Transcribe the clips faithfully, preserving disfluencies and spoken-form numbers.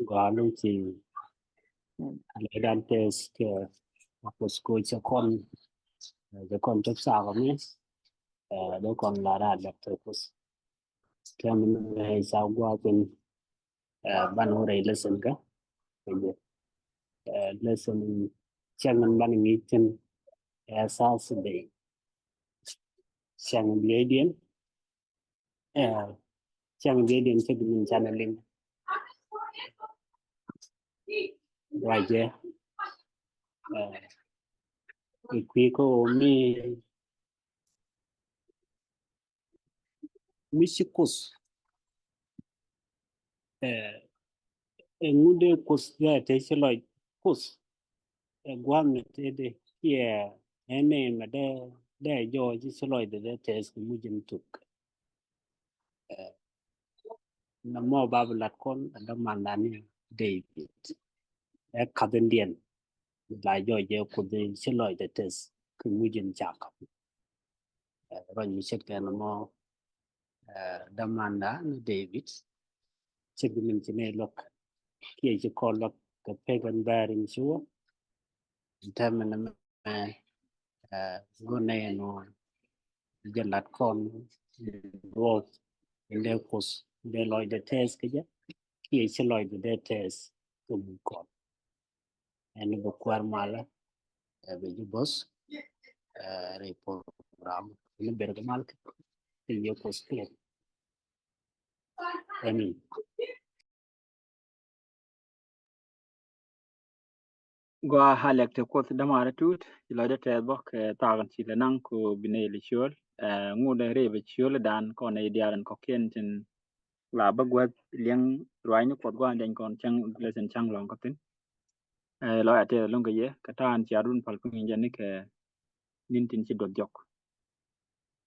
Gɔaa, lɔc ci lɛ dan tɛth kɛ Kuoth kɛ cɛ kɔn, cɛ kɔn cop thaak mi, dee kɔn la ran lɛ tɛ Kuoth. Tɛm ni mɛ ca gɔaa piny, ban wä rɛy lesson kä. Lesson cɛ min ban ŋi̱i̱c tin ɛ Saturday. Cäŋ bieydiɛn, cäŋ bieydiɛn cä bi min canɛ liŋ ruacɛ. Ɛ kui̱ kä ɣöö mi, mi ci Kuoth, ɛ ŋut dee Kuoth dee te ci lɔc Kuoth. Ɛ gua̱a̱th mi tëëdɛ kiɛ ɛ nɛy mɛ dee, dee jɔɔc ci lɔcdɛ dee tɛth kɛ muc in tuk. Ɛ nɔmɔ ba bi lat kɔn ɛ dämandan ni David. Ɛ kath in diɛn la jɔɔc jɛ Kuoth ci lɔcdɛ tɛth kɛ muc in cak. Ɛ ruac mi ce̱tkɛ nɔmɔ dämanda ni David. Cik min ci nɛy luäk kiɛ ci kɔn luäk kɛ pek ɛn bäär in ci wä. Tɛmɛ nɛmɛ go̱ nɛy ɛn ɣöö jɛ lat kɔn duɔth in dee Kuoth dee lɔcdɛ tɛth kä jɛ kiɛ ci lɔcdɛ dee tɛth kɛ muc kɔn. Ɛn bɛ kuäär malä, ɛ bɛ ji̱ bo̱th rɛy program ni ber kɛ mal kɛ yɛ Kuoth kɛ. Amen. Gɔaa, lɛk tɛ Kuoth dämaari Tut, ci lɔcdɛ tɛth bä kɛ thaak in ci lɛ naŋ kɛ ɣöö bi nɛy lɛ ciöl. Ɛ ŋut ɛ rɛy bɛ ciöl dan kɔn nɛy diaal in kɔ̱kiɛn tin la bä guäth liɛŋ ruaacni Kuɔth gua̱a̱n diɛny kɔn cäŋ lesson cäŋ lɔ̱ŋ kä thi̱n. Ɛ lɔc a tɛth ɛlɔ̱ŋ kɛ yɛ kɛ ta̱a̱ in cia run pal piny jɛ ni kɛ ni̱n tin ci duɔth jɔk.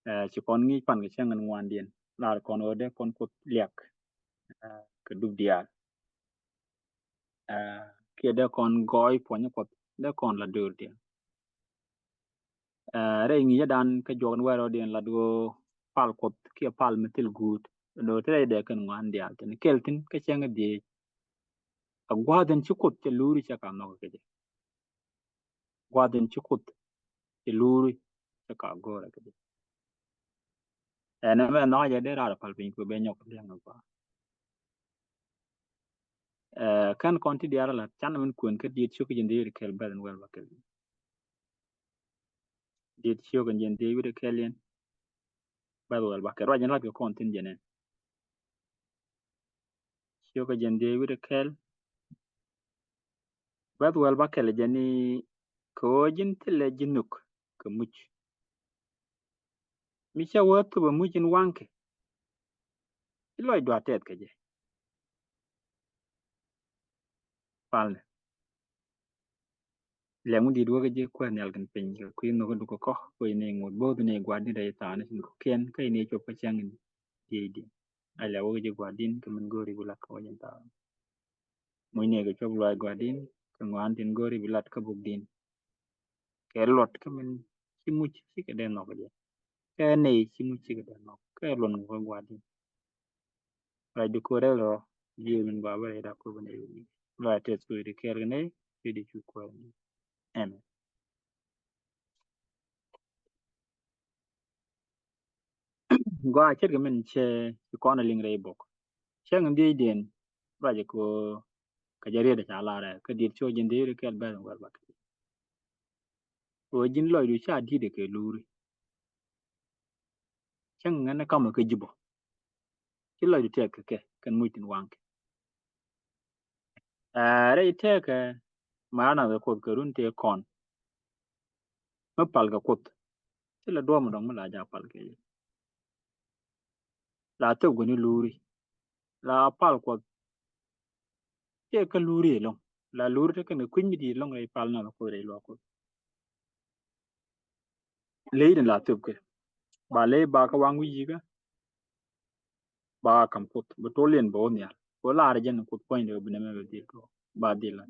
Ɛ ci kɔn ŋi̱i̱c pan kɛ cäŋ in ŋuandiɛn lar kɔn ɣöö dee kɔn Kuoth liak kɛ dup diaal. Ɛ kiɛ dee kɔn gɔɔy puɔ̱ny Kuɔth, dee kɔn la döör diɛn. Ɛ rɛy ŋi̱i̱cädan kä juɔk in wɛr rɔ̱diɛn lat ɣöö pal Kuɔth kiɛ pal mi thil guut. Do̱r ti rɛy dee kɛn ŋuan diaal tin kɛl thi̱n kä cäŋ dhiec. A gua̱a̱th in ci Kuoth cɛ luuri cɛ ka nhɔk kɛ jɛ. Gua̱a̱th in ci Kuoth cɛ luuri cɛ ka go̱o̱rɛ kɛ jɛ. Ɛn ɛmɛ nhɔk jɛ dee raar pal piny kɛ ben nyɔk liɛŋ kɛ gua̱a̱th. Ɛ kɛn kɔn ti diaal lat can min kuën kä Diet ciök jiɛn dhiec wi̱cdɛ kɛl bɛth in wɛl ba kɛl. Diet ciök jiɛn dhiec wi̱cdɛ kɛl yɛn bɛth wɛl ba kɛl ruac in lat kɛ kɔn thi̱n jɛ nɛn. Ciök jiɛn dhiec wi̱cdɛ kɛl bɛth wɛl ba kɛl jɛ ni kɛ ɣöö ji̱n thilɛ ji̱ nhök kɛ muc. Mi cä wä thop ɛ muc in waŋkɛ, i̱ lɔcdu a tɛth kɛ jɛ. Palnɛ. Lɛŋ mi di̱i̱t wä kä ji̱ Kuäär nhial kɛn piny kɛ kui̱ nhök in dukɛ kɔ, kui̱ ni ŋot bo̱o̱th ni gua̱a̱r di̱t rɛy thaani tin kɔ̱kiɛn kä in i̱ cop kä cäŋ in dieydiɛn. A lɛŋ wä kä ji̱ gua̱a̱r di̱t kɛ min go̱o̱ri bi lat kɛ wä jɛn thaani. Muc ni kɛ cop luaac gua̱a̱r di̱t kɛ ŋɔaani tin go̱o̱ri bi lat kä buk di̱t. Kɛ luɔt kä min ci muc cikɛ dee nhɔk jɛ. Kɛ nɛy ci muc cikɛ dee nhɔk kɛ luɔt ŋukä gua̱a̱r di̱t. Ruac di ko̱r rɛl rɔ ji̱ min gɔaa bä rɛy dak ko̱r bä nɛy wi̱ni. Ruac tɛth ko̱r di kɛɛl kɛ nɛy ci di cu kuäär ni. Amen. Gɔaa ce̱tkɛ min cɛ ci kɔn a liŋ rɛy bok. Cäŋ in dhiecdiɛn ruacɛ kɛ ɣöö kɛ jɛ riet ca lar ɛ kä Diet ciök jiɛn dhiec wi̱cdɛ kɛl bɛth in wɛl ba kɛl. Ɣöö ji̱n lɔcdu ca di̱t ɛ kɛ luuri. Cäŋ ŋän ɛ kamɛ kä ji̱ bä. Ci lɔcdu tɛth kɛ kɛ kɛn muc tin waŋkɛ. Ɛ rɛy tëëkɛ maana kɛ Kuoth kɛ run tëë kɔn. Mi pal kɛ Kuoth thilɛ duɔ̱ɔ̱p mi dɔ̱ŋ mi la jaak pal kɛ jɛ. La thöp guni luuri la pal Kuɔth. Tëë kä luuri ɛlɔ̱ŋ la luuri te kɛn kɛ kui̱ny mi di̱i̱t ɛlɔ̱ŋ rɛy pal nath Kuoth rɛy luaak Kuoth. Ley din la thöp kɛ ba ley ba kä waŋ wi̱i̱ yikä. Ba kam Kuoth bä tol yɛn bä wä nhial bä lar jɛn Kuoth puɔ̱nydɛ bä bi nɛmɛ bä dhil kɛ ba dhil la.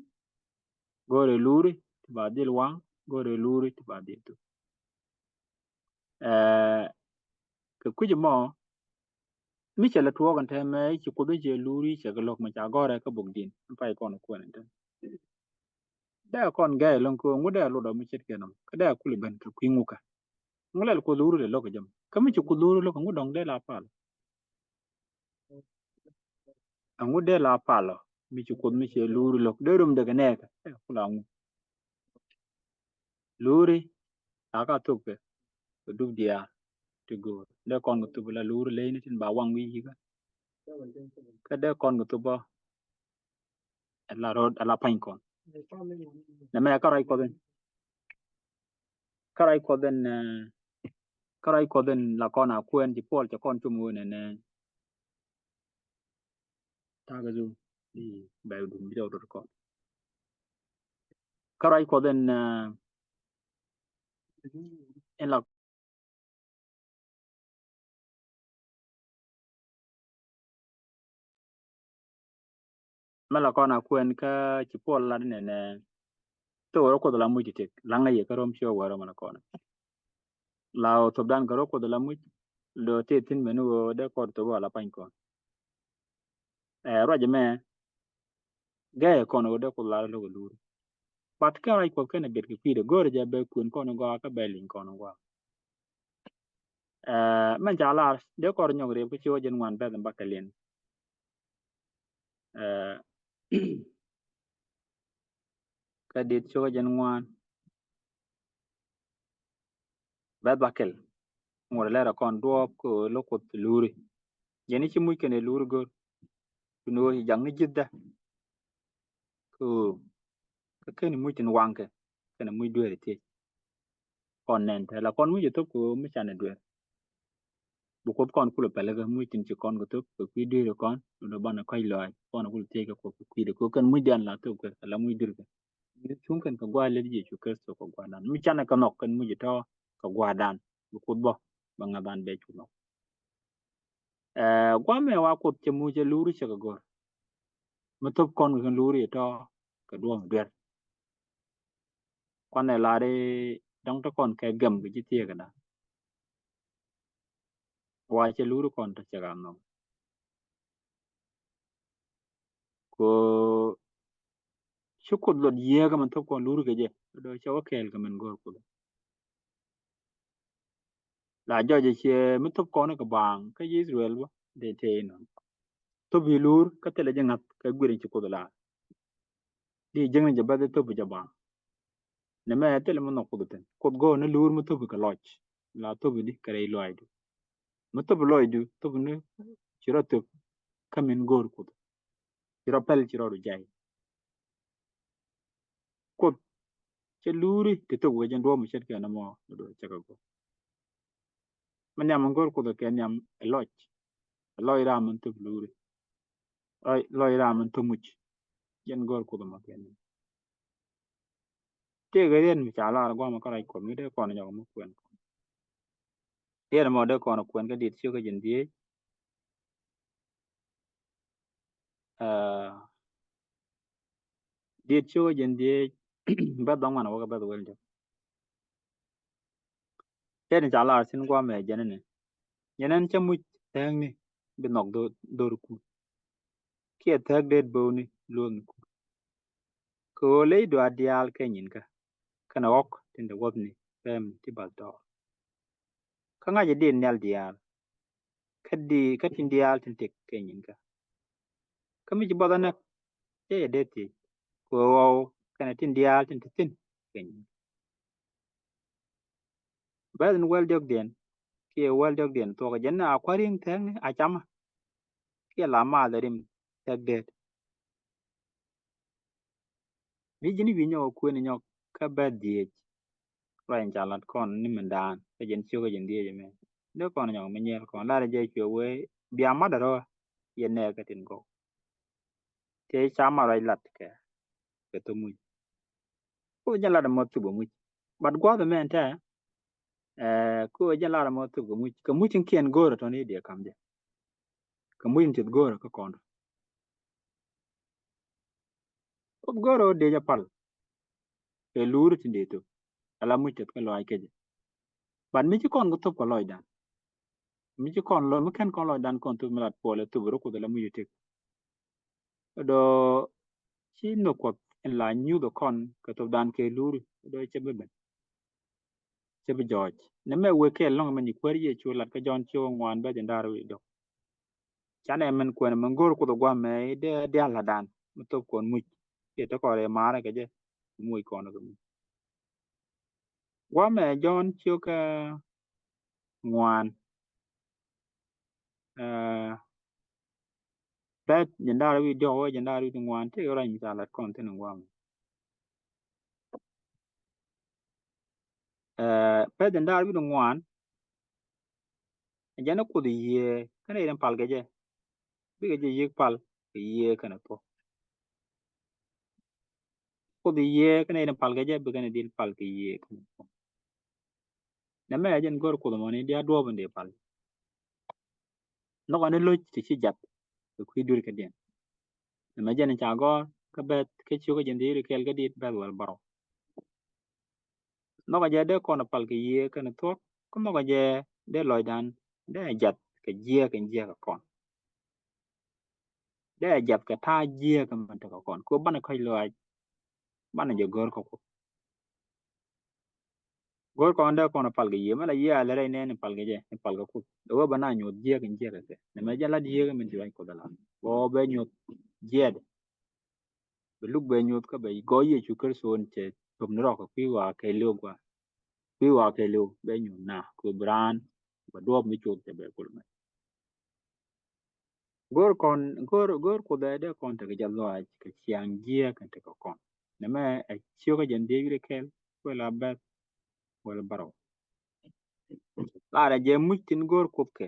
Go̱o̱rɛ luuri ti ba dhil waŋ, go̱o̱rɛ luuri ti ba dhil thöp. Ɛ kɛ kui̱c mɔ Mi cɛ lɛ tuɔɔk ɛn tɛmɛ i̱ ci Kuoth i̱ cɛ luuri cɛ kɛ lo̱k mɛ ca gɔ̱rɛ kä bok din. Ɛn pay kɔn kuɛn ɛn tɛmɛ. Dee kɔn gɛy lo̱ŋ kɛ ŋut dee lotdɔ mi ce̱tkɛ nɔm. Kä dee kul ben kɛ kui̱ ŋukä. Ŋu lɛl Kuoth luuri lɛ lo̱k kɛ jɛ mɔ. Kä mi ci Kuoth luuri lo̱k kɛ ŋut dɔ̱ŋ dee la pal. Ɛŋu dee la palɔ mi ci Kuoth mi cɛ luuri lo̱k dee rom dee kɛ nɛɛkɛ. Ɛ kula ŋu. Luuri la ka thop kɛ kɛ dup diaal ti go̱o̱r. Dee kɔn kɛ thop la luuri leyni tin ba waŋ wi̱i̱ yikä. Kä dee kɔn kɛ thop bä. Ala rot ala pany kɔn. Nɛ mɛ ka ruac Kuɔth in. Ka ruac Kuɔth in, eh, ka ruac Kuɔth in la kɔn a kuɛn ci Puɔl cɛ kɔn cum wen ɛnɛ. Takɛ zu di bɛ dum bi dɔw dot kɔn. Ka ruac Kuɔth in, eh, in la mɛ la kɔn a kuɛn kä ci Puɔl lat nɛnɛ. Thok rɔ Kuoth la muc ti tek laŋä yɛ kä rom ci wä wä rɔ mɛ la kɔn. La wä thop dan kä rɔ Kuoth la muc. Lo te thin mɛ ni wä dee kɔt thop wä la pany kɔn. Ɛ ruac mɛ gɛɛ kɔn wä dee Kuoth la rɔ lo̱k luuri. But kɛn ruac Kuɔth kɛn a bet kɛ kui̱dɛ go̱o̱rɛ jɛ bɛ kuɛn kɔn gɔaa kä bɛ liŋ kɔn gɔaa. Ɛ mɛn ca lar dee kɔr nyɔk riɛp kä ci wä jɛn ŋuan bɛth in bakɛ liɛn. Ɛ kä dit ci wä jɛn ŋuan bɛth bakɛl. Ŋuɔt lɛr a kɔn duɔɔp kä ɣöö lo̱k Kuoth luuri. Jɛn i̱ ci muc kɛn ɛ luuri go̱r. Kun ɣöö ci jak ni ji̱thdä. Kä ɣöö kä kɛn muc tin waŋkɛ kɛn muc dueeri thiec. Kɔn nɛn te la kɔn muc ɛ thop kɛ ɣöö mi canɛ dueer. Bi Kuoth kɔn kulɛ pɛlɛ kɛ muc tin ci kɔn kɛ thop kɛ kui̱ dueeri kɔn. Lundɛ banɛ kɔc lɔaac kɔn kulɛ thiec kɛ Kuoth kɛ kui̱dɛ kɛ ɣöö kɛn muc dian la thop kɛ ala muc dueer kɛ. Mi cuŋ kɛn kɛ gua̱a̱th lät Yecu Kritho kɛ gua̱a̱th dan mi canɛ kɛ nhɔk kɛn muc ɛ tɔ̱ kɛ gua̱a̱th dan. Bi Kuoth bä bɛ ŋa̱th dan bɛ cu nhɔk. Ɛ guamɛ wa Kuoth cɛ muc ɛ luuri cɛ kɛ go̱r. Mi thop kɔn kɛ kɛn luuri ɛ tɔ̱ kɛ duɔ̱ɔ̱m duer. Kuanɛ lar i̱ dɔ̱ŋ te kɔn kɛ gɛm kɛ ji̱ thiek kɛ da̱. Wa cɛ luuri kɔn te cɛ ka nhɔk. Ko ci Kuoth luɔt yiëë kɛ min thop kɔn luuri kɛ jɛ. Dɔ cɛ wä kɛɛl kɛ min go̱r Kuoth. La jɔc ɛ ciɛ mi thop kɔn kɛ baaŋ kä Israel bä dee tee inɔ. Thop i̱ luur kä thilɛ ji̱ ŋa̱th kɛ guir in ci Kuoth la. Di jiäkni jɛ bäth i̱ thop i̱ jɛ baaŋ. Nɛ mɛ thilɛ mi nhɔk Kuoth thi̱n. Kuoth go̱o̱r ni luur mi thop i̱ kɛ lɔc. La thop i̱ di kɛ rɛy lɔcdu. Mi thop i̱ lɔcdu thop i̱ ni ci rɔ thop kä min go̱o̱r Kuoth. Ci rɔ pɛl ci rɔ ru jay. Kuoth cɛ luuri ti thok wec in duɔ̱ɔ̱p mi ce̱tkɛ ni mɔ ni duɔ̱ɔ̱p cɛ kɛ go̱o̱r. Mi nhiam in go̱o̱r Kuoth kɛ nhiam ɛ lɔc. Ɛ lɔc ram in thop luuri. Lɔc ram in thop muc. Jɛn go̱o̱r Kuoth mɔ kɛ nhiam. Tëëkɛ riet mi ca lar gua̱a̱m kä ruac Kuɔth mi dee kɔn nyɔk mi kuɛn kɔn. Riet mɔ dee kɔn kuɛn kä dit ciök kä ji̱n dhieec. Aa, dit ciök kä ji̱n dhieec bɛth dhɔŋ wan wä kä bɛth wel jɛ. Tëë ni ca lar thi̱n gua̱a̱m ɛ jɛn ni. Jɛn ɛn cä muc thɛɛkni bi nhɔk dho̱r, dho̱r kut. Kiɛ thäk det bo̱o̱ni luɔ̱thni kut. Kɛ ɣöö ley duaar diaal kɛ nyinkä kɛnɛ ɣɔ̱k tin te wuɔ̱thni pɛm ti bath dɔɔr. Kä ŋa̱c ɛ diit nhial diaal kä di kä tin diaal tin tëk kɛ nyinkä. Kä mi ci buɔth ɛ näk cɛ jɛ dee thiec kɛ ɣöö ɣɔw kɛnɛ tin diaal tin te thi̱n kɛ nyinkä. Bɛth in wäl diɔ̱kdiɛn kiɛ wäl diɔ̱kdiɛn thuɔ̱k jɛn a kua̱r ri̱ŋ thɛkni a camä. Kiɛ la maath ɛ rim thɛk deet. Mi ji̱n wi̱i̱ nyɔk a kuëni nyɔk kä bɛth dhieec. Ruac in ca lat kɔn ni min daan kä jɛn ciök kä jɛn dhieec ɛmɛ. Dee kɔn nyɔk mi nyiɛl kɔn lar jɛ cuɛ wee bia mat därä yɛ nɛɛk kä tin gɔw. Tëë ca mat ruac lat kɛ kɛ thop muc. Ku jɛn lat ɛmɔ thop muc. But gua̱a̱th ɛmɛ ɛn tɛ ɛ ku jɛn lat ɛmɔ thop kɛ muc kɛ muc in kiɛn go̱o̱rä tɔ̱ni diɛ kam jɛ. Kɛ muc in tieth go̱o̱rä kä kɔn. Thop go̱o̱rä ɣöö dee jɛ pal. Kɛ luuri tin dee thop ala muc teth kä lɔaac kecɛ. But mi ci kɔn kɛ thop kɛ lɔcdan. Mi ci kɔn lɔ, mi kɛn kɔn lɔcdan kɔn thop mi lat puɔlɛ thop rɔ Kuoth ala muc itik. Dɔ ci nhök Kuɔth in la nyuth kɔn kɛ thopdan kɛ luri, dɔ cɛ bi ben. Cɛ bi jɔɔc. Nɛ mɛ wek kɛɛl lɔŋ mɛ ni kuäär Yecu lat kä Jɔ̱ɔ̱n ciök ŋuan bɛ jɛ ndaar wi̱i̱ dɔk. Canɛ mɛn kuɛn mɛn go̱o̱r Kuoth guamɛ dee dial la dan mi thop kɔn muc. Kiɛ te kɔn rɛ maarɛ kɛ jɛ muc kɔn kɛ muc. Guamɛ Jɔ̱ɔ̱n ciök ŋuan. Pɛth jɛn da̱r wi̱i̱ diɔ̱k wä jɛn da̱r wi̱i̱ ŋuan tëë rɔy mi ca lat kɔn thin ŋuan. Pɛth jɛn da̱r wi̱i̱ ŋuan. Jɛn Kuoth yiëë kɛn irin pal kɛ jɛ. Bikɛ jɛ yiëk pal kɛ yiëë kɛn thuɔ̱k. Kuoth yiëë kɛn irin pal kɛ jɛ bikɛ ni dil pal kɛ yiëë kɛn thuɔ̱k. Nɛ mɛ jɛn gör Kuoth mɔni dia duɔp in dee pal. Nhɔkɛ ni loc ti ci jath kɛ kui̱ duer kɛ diɛn. Nɛ mɛ jɛn ca gɔr kä bɛth kä ciök kä jɛn dee ri kɛɛl kä dit bɛth wɛl bärɔw. Nhɔkɛ jɛ dee kɔn pal kɛ yiëë kɛn thuɔ̱k kä nhɔkɛ jɛ dee lɔcdan dee jath kɛ jiɛk in jiɛk kɛ kɔn. Dee jath kɛ ta̱a̱ jiɛk kɛ mɛn tekɛ kɔn kɛ banɛ kɔc lɔaac. Banɛ jɛ gör kɛ Kuoth. Go̱o̱r kɔn dee kɔn pal kɛ yiëë mɛ la yiëë a lɛ rɛy nɛɛni pal kɛ jɛ ni pal kɛ Kuoth. Dee wee bɛ na nyuɔth jiɛk in jiɛk kɛ kɛ nɛ mɛ jɛ lat yiëë kɛ min ci ruac Kuoth ala bɛ wä bɛ nyuɔth jiɛɛdɛ. Bɛ luk bɛ nyuɔth kä bɛ gɔɔ Yecu Kritho in cɛ thop ni rɔk kɛ kui̱ wa kɛ liw gua. Kui̱ wa kɛ liw bɛ nyuɔth na kɛ bi raan bɛ duɔp mi cuɔth cɛ bɛ kul mɛ. Go̱o̱r kɔn go̱o̱r go̱o̱r Kuoth ɛ dee kɔn tekɛ jɛ lɔaac kɛ ciaŋ jiɛɛk kɛn tekɛ kɔn. Nɛ mɛ ɛ ciökä jɛn dhiec wi̱rɛ kɛl kuɛ la bɛth. Wɛl bärɔw. Larɛ jɛ muc tin go̱o̱r Kuoth kɛ.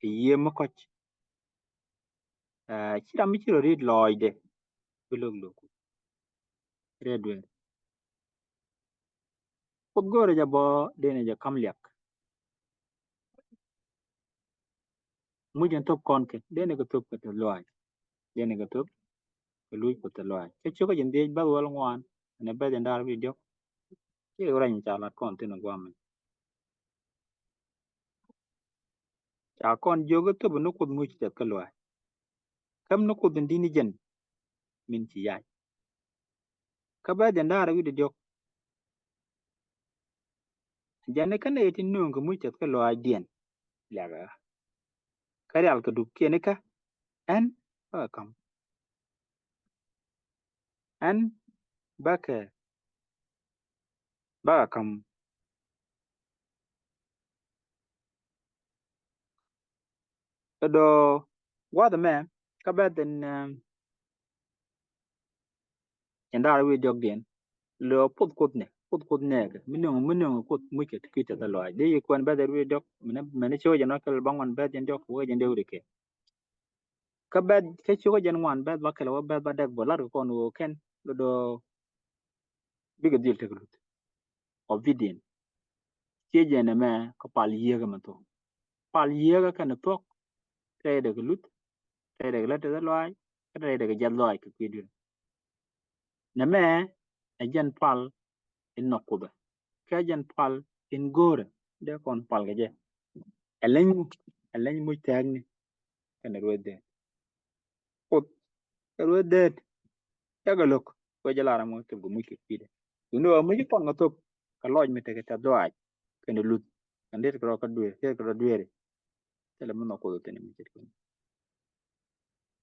Ɛ yiëë mi kɔc. Ci ram mi ci rɔ riet lɔɔcdɛ bi lo̱k lo̱k. Riet dueer. Kuoth go̱o̱rɛ jɛ bɔ denɛ jɛ kam liak. Muc in thop kɔn kɛ denɛ kɛ thop kɛ te luaac. Denɛ kɛ thop kɛ luc Kuoth te luaac. Kɛ ciökä jɛn dhiec bäth wäl ŋuan. Ɛn ɛ bɛth in da̱r wi̱i̱ diɔ̱k. Ci rɛny ca lat kɔn thin in guamɛ. Ca kɔn jiök i̱ thop ni Kuoth muc tɛth kä luaac. Käm ni Kuoth in di̱t ni jɛn min ci yac. Kä bɛ jɛn da̱rɛ wi̱cdɛ diɔ̱k. Jɛn ni kä nɛy ti nööŋ kɛ muc tɛth kä luaacdiɛn. Liakɛ ɣä kä rial kɛ dup kiɛn ikä. Ɛn bä kɛ ka̱m. Ɛn bä kɛ bä kɛ ka̱m. Ɛ dɔɔ gua̱th ɛmɛ kä bɛ thin. Cɛn da̱rɛ wi̱i̱ diɔ̱kdiɛn. Lɛ ɔ puɔth Kuoth nɛ puɔth Kuoth nɛɛkɛ mi nöŋ mi nöŋ Kuoth muckɛ ti kui̱ tɛth ɛ lɔaac dee yi kuɛn bɛth ɛ wi̱i̱ diɔ̱k. Minɛ ciökɛ jɛn ɔ kɛl bä ŋuan bɛth jɛn diɔ̱k wä jɛn dee wi̱i̱ kɛ. Kä bɛth kä ciökɛ jɛn ŋuan bɛth bä kɛl wä bɛth bä dɛk bä lat kɛ kɔn ɣöö kɛn lɛ dɔɔ. Bikɛ dhil tekɛ luth. Obedient. Ciɛ jɛn ɛmɛ kä pal yiëëkä mɛ thuɔ̱k. Pal yiëëkä kɛn thuɔ̱k. Rɛydɛ kɛ luth. Rɛydɛ kɛ lät tɛth lɔaac kä rɛydɛ kɛ jiath lɔaac kɛ kui̱ duer. Nɛmɛ ɛ jɛn pal in nhɔk Kuothɛ. Kɛ jɛn pal in go̱o̱rɛ dee kɔn pal kɛ jɛ. Ɛ leny muc ɛ leny muc tɛɛkni. Kɛnɛ rueth dee Kuoth kɛ rueth dee. Cakɛ lo̱k kuɛ jɛ lar ɛmɔ thop kɛ muc kɛ kui̱dɛ. Duundɛ ɣöö mi ci kɔn kɛ thop kɛ lɔc mi tekɛ tɛth lɔaac kɛnɛ luth kɛn det kɛ rɔ kä dueer tet kɛ rɔ dueeri. Thilɛ mi nhɔk Kuoth thi̱n mi ce̱tkɛ.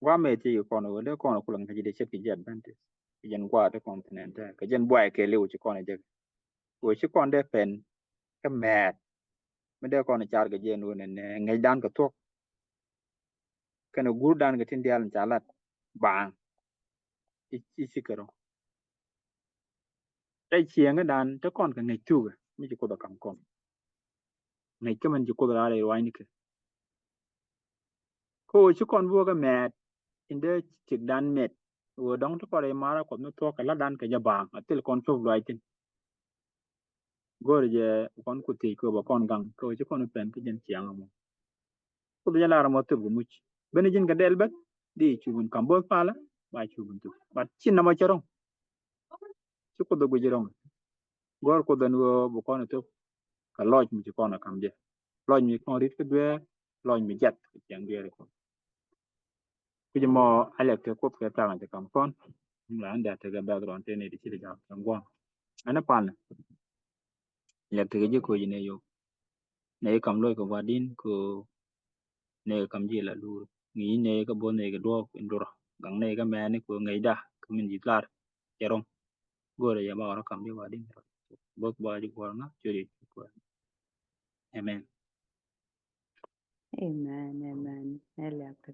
Guamɛ thiec kɛ kɔn ɣöö dee kɔn kulɛ ŋäc dee ce̱tkɛ ji̱ advantage. Kɛ jɛn gua̱a̱th ti kɔn thi̱n ɛn tɛɛ kɛ jɛn buay kɛɛliw ci kɔn ɛ jek. Ɣöö ci kɔn dee pɛn kä mɛɛt mi dee kɔn car kɛ jɛn ɣöö nɛ ŋäcdan kɛ thuɔ̱k. Kɛnɛ guurdan kɛ tin diaal in ca lat baaŋ. I̱ ci kɛ rɔ rɛy ciɛŋädan te kɔn kɛ ŋäc thukä mi ci Kuoth ɛ ka̱m kɔn. Ŋäc kä min ci Kuoth raar rɛy ruacnikɛ. Kä ɣöö ci kɔn bi wä kɛ mɛɛt in dee cikdan mɛt ɣöö dɔ̱ŋ ti kɔn rɛy ma̱a̱r a Kuɔth mi thuɔ̱k kɛ la̱tdan kɛ jɛ baaŋ a thil kɔn cop luaac thi̱n. Go̱o̱rɛ jɛ kɔn ku thiec kɛ bɛ kɔn gaŋ kɛ wä ci kɔn pɛn kä jɛn ciaŋ ɛmɔ. Kuoth jɛ lar ɛmɔ thil kɛ muc ben ji̱n kɛ dɛl beth di cupin ka̱m bo̱o̱th palä ba cupin thuk bat cin nɔmɔ cɛ rɔ̱ŋ. Ci Kuoth ɛ guic rɔ̱ŋ. Go̱o̱r Kuoth ɛn ɣöö bi kɔn ɛ thuk kɛ lɔc mi ci kɔn ɛ ka̱m jɛ. Lɔc mi kɔn ri̱t kä dueer, lɔc mi jiath kɛ ciaŋ dueer kɔn. Kui̱c mɔ a liak tekɛ Kuoth kɛ thaŋ cɛ kam kɔn. La ɛn dee tekɛ background tëë ni ti ci ti jam kɛn gua̱a̱ŋ. Ɛn ɛ pan liak tekɛ ji̱ koci nɛ yok. Nɛ kam loc kɛ gua̱di̱n ko nɛ kam ji̱ la lur. Ŋi̱i̱c nɛ kä bo̱th nɛ kɛ duɔ̱ɔ̱p in lur. Gaŋ nɛ kä mɛni ko ŋi̱i̱cda kä min ji̱ lar cɛ ro̱ŋ. Go̱o̱rɛ yɛ ba wä rɔ kam ji̱ gua̱di̱n. Bo̱th ba ji̱ gua̱r ŋa curi. Amen. Amen, amen. Ɛ liak tekɛ